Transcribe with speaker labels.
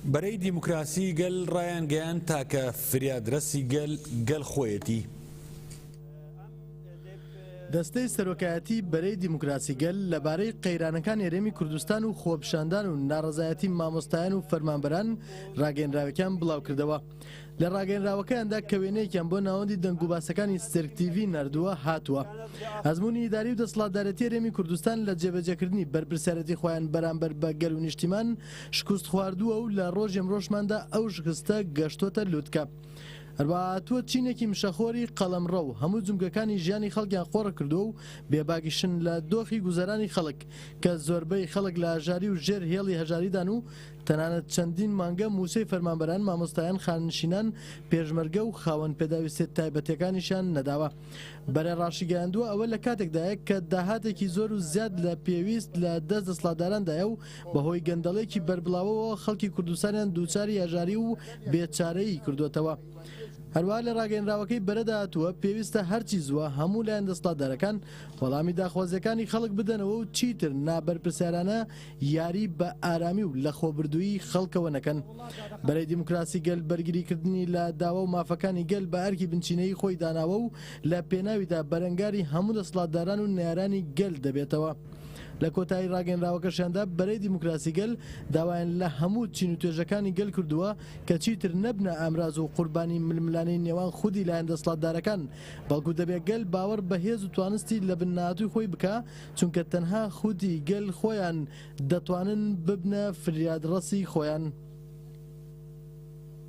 Speaker 1: بەرەی دیموکراسی گەل ڕایانگەیاند تاکە فریادرەسی گەل، گەل خۆیەتی.
Speaker 2: دەستەی سەرۆکایەتی بەرەی دیموکراسی گەل لەبارەی قەیرانەکانی هەرێمی کوردستان و خۆپیشاندان و ناڕەزایەتی مامۆستایان و فەرمانبەران ڕاگەیەنراوێکیان بڵاوکردەوە. لە ڕاگەیەنراوەکەیاندا کە وێنەیەکیان بۆ ناوەندی دەنگوباسەکانی ستێرک تیڤی ناردووە هاتووە، ئەزموونی ئیداری و دەسەڵاتدارێتی هەرێمی کوردستان لە جێبەجێکردنی بەرپرسیارێتی خۆیان بەرامبەر بە گەل و نیشتیمان شکستخواردووە و لە ڕۆژی ئەمڕۆشماندا ئەو شکستە گەشتۆتە لوتکە. هەروەها هاتووە چینێکی مشەخۆری قەڵەمڕەو هەموو جومگەکانی ژیانی خەڵکیان قۆڕ کردووە و بێباکیشن لە دۆخی گوزەرانی خەڵک کە زۆربەی خەڵک لە هەژاری و ژێر هێڵی هەژاریدان و تەنانەت چەندین مانگە مووچەی فەرمانبەران، مامۆستایان، خانەنشینان، پێشمەرگە و خاوەن پێداویستیە تایبەتیەکانیشیان نەداوە. بەرە ڕاشیگەیاندووە ئەوە لە کاتێکدایە کە داهاتێکی زۆر و زیاد لە پێویست لە دەست دەسڵاتداراندایە و بەهۆی گەندەڵێکی بەربڵاوەوە خەڵکی کوردستانیان دووچاری هەژاری و بێچارەیی کردووەتەوە. هەروەها لە ڕاگەیەنراوەکەی بەرەدا هاتووە پێویستە هەرچی زووە هەموو لایەن دەسڵاتدارەکان وەڵامی داخوازیەکانی خەڵک بدەنەوە و چیتر نابەرپرسیارانە یاری بە ئارامی و لەخۆبردوویی خەڵکەوە نەکەن. بەرەی دیموکراسی گەل بەرگریکردنی لە داوا و مافەکانی گەل بە ئەرکی بنچینەیی خۆی داناوە و لە پێناویدا بەرەنگاری هەموو دەسڵاتداران و نەیارانی گەل دەبێتەوە. لە کۆتایی ڕاگەیەنراوەکەشیاندا بەرەی دیموکراسی گەل داوایان لە هەموو چین و توێژەکانی گەل کردووە کە چیتر نەبنە ئامراز و قوربانی ململانێی نێوان خودی لایەن دەسڵاتدارەکان بەڵکو دەبێ گەل باوەڕ بە هێز و توانستی لەبن نەهاتووی خۆی بکا چونکە تەنها خودی گەل خۆیان دەتوانن ببنە فریادڕەسی خۆیان.